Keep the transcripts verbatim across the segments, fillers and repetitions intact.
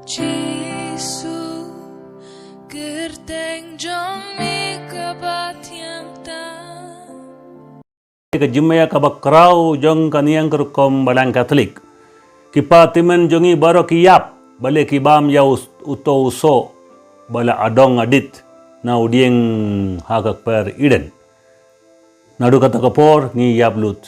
Jisu, kyrteng jong me kaba thiang tam. Ka jingmaïa kaba khraw jong ka niang ka rukom balang Katholik. Ki patymmen jong ngi baroh ki ïap, balei ki bam ïa u-, uto u soh ba la adong adit na u dieng ha ka kper Eden. Naduh kata ka por ngi ïap lut.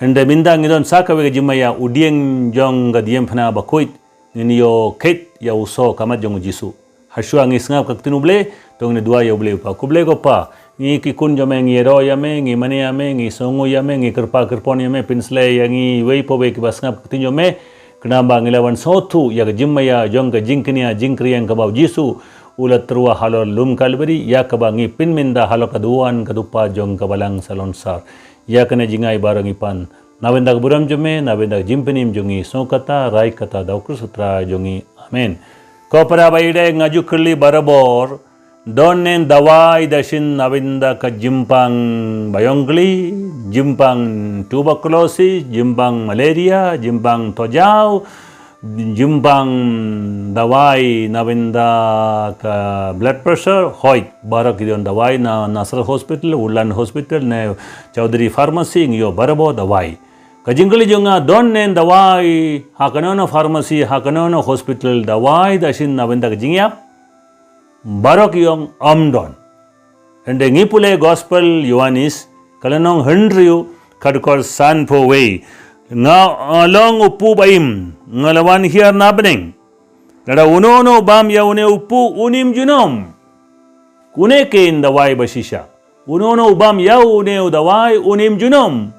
Hynrei mynta ngi don sa kawei ka jingmaïa, u dieng jong ka jingïaphna bakhuid, ngin ïoh kheit ïa u soh ka met jong u Jisu. Hashwa ngi sngap ka ktien U Blei, to ngin duwai ïa U Blei U Kpa. Ko Blei ko Pa, ngi ki khun jong me, ngi ïaroh ïa me, ngi mane ïa me, ngi sngewnguh ïa me, ngi kyrpad kyrpon ïa me, pynslei ïa ngi iwei pa iwei kiba sngap ka ktien jong me. Khnang ba ngi lah ban sngewthuh ïa ka jingmaïa jong ka jingkñia jingkñia kaba u Jisu u la tyrwa halor lum Kalbari, ïa kaba ngi pynmynta halor ka duwan ka dupa jong ka Balang Salonsar. Ïa kane jingaiei baroh ngi pan na bynta ka burom jong me, na bynta ka jingpynim jong ngi, sngewkata, rai kata da u Khrist u Trai jong ngi. Amen. Ko para baieit, nga ju kylli barabor, don ne em dawai dashin na bynta ka jingpang baiongkli, jingpang tuberculosis, jingpang malaria, jingpang tojaw, jingpang dawai na bynta ka blood pressure? Hooid, baroh ki don dawai na Nasrat Hospital, Woodland Hospital ne Chowdhury Pharmacy, ngi ïoh barabor dawai. Ka jingkylli jong nga, don ne em dawai ha kano kano pharmacy, ha kano kano hospital, dawai dashin na bynta ka jingïap? Baroh ki ong ym don. Hynrei ngi pule Gospel Ïoannis, ka lynnong hynriew, ka dkhot sanphew wei. Nga long u pu ba im, nga la wan hiar na bneng. Lada uno uno u bam ïa une u pu, un im junom. Une keiñ dawai ba shisha. Uno uno u bam ïa une u dawai, un im junom.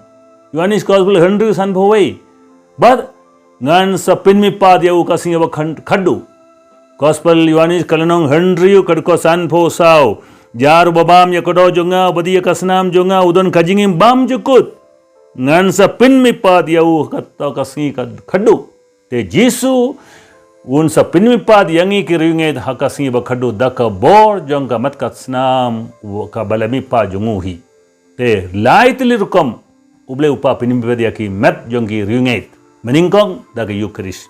Ïoannis Gospel hynriew sanphew wei. Bad ngan sa pynmihpat ïa u ka sngi ba khan-, khadduh. Gospel Ïoannis ka lynnong hynriew, ka dkhot sanphew saw. Jar uba bam ïa ka doh jong nga, uba die ïa ka snam jong nga, u don ka jingim bymjukut. Ngan sa pynmihpat ïa u ha kato ka sngi ka khadduh. Te Jisu un sa pynmihpat ïa ngi ki riewngeit ha ka sngi ba khadduh da ka bor jong ka met ka snam, u, kaba la mihpat jong u hi. Te lai tylli rukom U Blei U Kpa pynmihpat ïa ki met jong ki riewngeit. Ba nyngkong da ka Eukharist.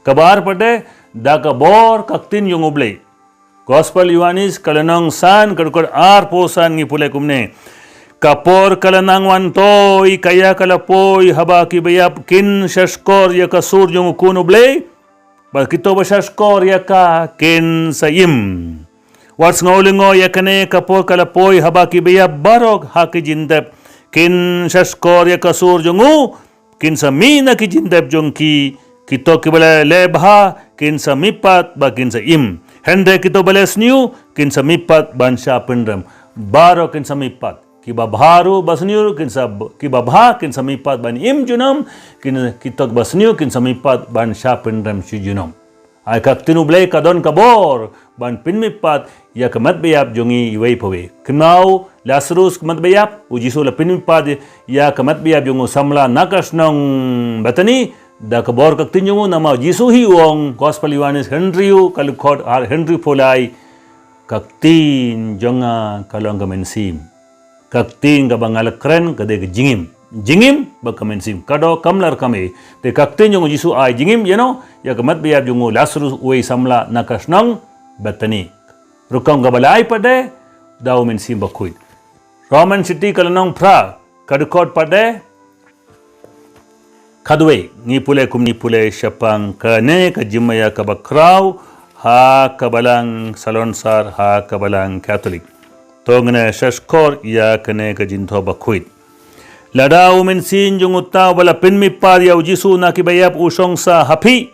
Kaba ar pat de da ka bor ka ktien jong U Blei. Gospel Ïoannis ka lynnong san, ka dkhot arphew san, ngi pule kumne. Ka por ka la nang wan toi, ka ïa ka la poi, haba ki baïap kin sa shkor ïa ka sur jong U Khun U Blei, bad kito ba sa shkor ïa ka kin sa im. Wat sngew lyngngoh ïa kane, ka por ka la poi, haba ki baïap baroh ha ki jingtep kin sa shkor ïa ka sur jong u, kin sa mih na ki jingtep jong ki. Kito kiba la leh bha kin sa mihpat bad kin sa im. Hynrei kito ba la sniew kin sa mihpat ban shah pynrem. Baroh kin sa mihpat. Kiba bha ruh ba sniew ruh kin sa, kiba bha kin sa mihpat ban im junom, kin, kito ba sniew kin sa mihpat ban shah pynrem shu junom. Ai ka ktien U Blei ka don ka bor ban pynmihpat ïa ka met ba ïap jong ngi iwei pa iwei. Kynmaw Lasarus ka met ba ïap, u Jisu la pynmihpat ïa ka met ba ïap jong u samla na ka shnong Bethany da ka bor ka ktien jong u, namar u Jisu hi u ong, Gospel Ïoannis hynriew, ka dkhot ar hynriewphew lai, ka ktien jong nga ka long ka mynsiem. Ka ktien kaba nga la kren ka dei ka jingim. Jingim bad ka mynsiem. Ka doh kam lah kam ei. Te ka ktien jong u Jisu ai jingim ïano, ïa ka met ba ïap jong u Lasarus, uwei samla na ka shnong Bethany. Rukom kaba lai pat de da u Mynsiem Bakhuid. Rom City ka lynnong phra, ka dkhot pat de khadwei, ngi pule kum, ngi pule shaphang kane ka jingmaïa kaba khraw ha ka Balang Salonsar, ha ka Balang Katholik. To ngin sa shkor ïa kane ka jingthoh bakhuid. Lada u mynsiem jong uta uba la pynmihpat ïa u Jisu na ki baïap u shong sah ha phi,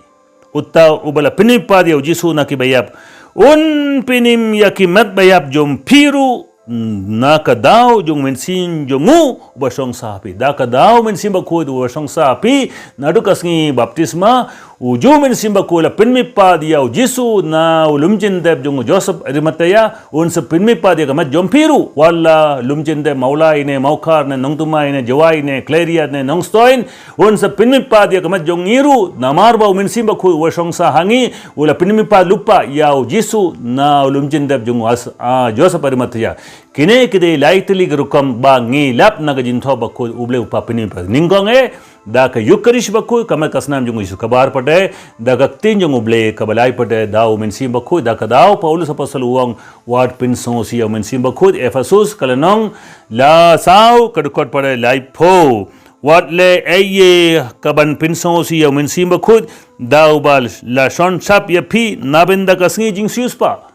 uta uba la pynmihpat ïa u Jisu na ki baïap un pynim ïa ki met baïap jong phi ruh na ka daw jong u Mynsiem jong u uba shong sah ha phi. Da ka daw u Mynsiem Bakhuid uba shong sah ha phi, naduh ka sngi baptisma, u ju Mynsiem Bakhuid la pynmihpat ïa u Jisu na u lum jingtep jong u Joseph Arimathea, un sa pynmihpat ïa ka met jong phi ruh, wat la lum jingtep Mawlai ne Mawkhar ne Nongthymmai ne Jowai ne Khliehriat ne Nongstoiñ, un sa pynmihpat ïa ka met jong ngi ruh, namar ba u Mynsiem Bakhuid uba shong sah ha ngi u la pynmihpat lypa ïa u Jisu na u lum jingtep jong u As-, ah, Joseph Arimathea. Kine ki dei lai tylli ki rukom ba ngi lap na ka jingthoh bakhuid U Blei U Kpa pynmihpat. Nyngkong eh, da ka Eucharist bakhuid, ka met ka snam jong u Jisu. Kaba ar pat de, da ka ktien jong U Blei. Kaba lai pat de, da U Mynsiem Bakhuid. Da ka daw Paulus Apostol u ong, wat pynsngewsih ïa U Mynsiem Bakhuid. Ephesus ka lynnong la saw, ka dkhot pat de laiphew. Wat leh ei ei ka ban pynsngewsih ïa U Mynsiem Bakhuid, da uba la shon sap ïa phi naba da ka sngi jingsiewspah.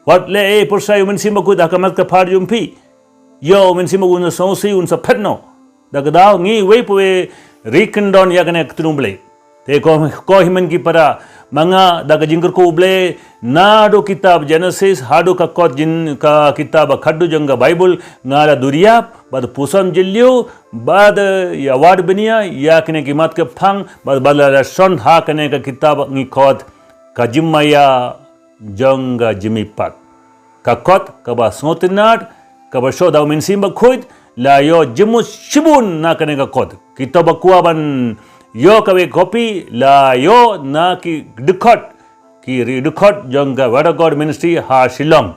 Wat leh ei ei pyrshah ïa U Mynsiem Bakhuid ha ka met ka phar jong phi. Ïoh U Mynsiem Bakhuid un sa sngewsih, un sa phet noh. Da ka daw ngi iwei pa iwei ri kyndon ïa kane ka ktien U Blei. Te ko, ko hynmen ki para, ma nga da ka jingkyrkhu U Blei, naduh kitab Genesis haduh ka kot jin, ka kitab khadduh jong ka Baibl, nga la duriap bad puson jylliew bad ïa wad bniah ïa kine ki mat ki phang bad, bad la shon ha kane ka kitab ngi khot ka jingmaïa jong ka jingmihpat. Ka kot kaba sngewtynnad, kaba shoh da U Mynsiem Bakhuid, la ïoh jingmut shibun na kane ka kot. Kito ba kwah ban ïoh kawei ka kopi, la ïoh na ki dkhot, ki ri dkhot jong ka Word of God Ministry ha Shillong.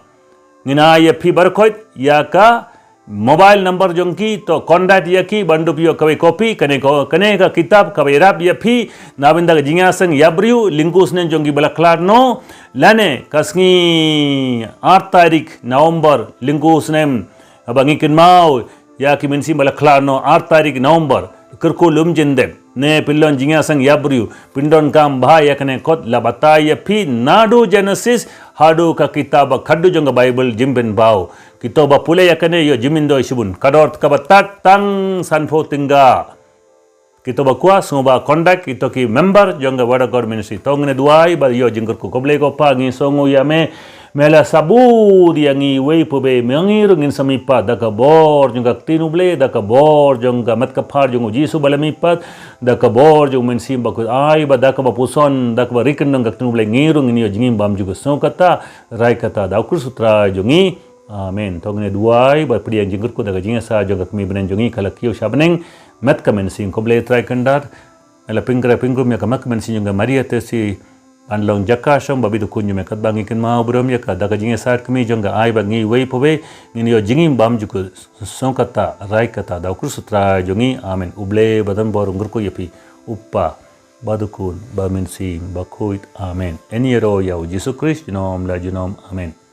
Ngin ai ïa phi baroh khoit ïa ka mobile number jong ki, to contact ïa ki ban dup ïoh kawei kopi kane ko, kane ka kitab kaba ïarap ïa phi naba da ka jingïaseng ïabriew lyngkhuh snem jong ki ba la khlad noh, lane ka sngi ar tarik November lyngkhuh snem, haba ngi kynmaw ïa ki mynsiem ba la khlad noh ar tarik November, kyrkhu lum jyndep. Ne pynlong jingïaseng ïabriew, pyndonkam bha ïa kane kot, la batai ïa phi naduh Genesis haduh ka kitab khadduh jong ka Baibl, Jingpynpaw. Kito ba pule ïa kane ïoh jingmyntoi shibun. Ka dor kaba tad tang sanphew tyngka. Kito ba kwah sngewbha contact kito ki member jong ka Word of God Ministry. To ngin duwai bad ïoh jingkyrkhu. Ko Blei ko Pa, ngi sngewnguh ïa me, me la sabut ïa ngi iwei pa iwei, ma ngi ruh ngin sa mihpat da ka bor jong ka ktien U Blei, da ka bor jong ka met ka phar jong U Jisu ba la mihpat, da ka bor jong U Mynsiem Bakhuid. Ai ba da kaba puson, da kaba ri kyndon ka ktien U Blei, ngi ruh ngin ïoh jingim bymjukut. Sngewkata, rai kata da U Khrist U Trai jong ngi. Amen. To ngin duwai bad pdiang jingkyrkhu da ka jingïasah jong ka kmie bneng jong ngi ka la kiew sha bneng, met ka mynsiem. Ko Blei Trai Kynrad, me la pynkhreh pynkhreh ïa ka met ka mynsiem jong ka Maria Theisotti ban long jaka shong babieit u Khun jong me, katba ngi kynmaw burom ïa ka da ka jingïasah kmie jong ka, ai ba ngi iwei pa iwei ngin ïoh jingim bymjukut. Sngewkata, rai kata da U Khrist U Trai jong ngi. Amen. U Blei ba don bor un kyrkhu ïa phi, U Kpa bad U Khun bad U Mynsiem Bakhuid. Amen. Yn ïaroh ïa U Jisu Khrist junom la junom. Amen.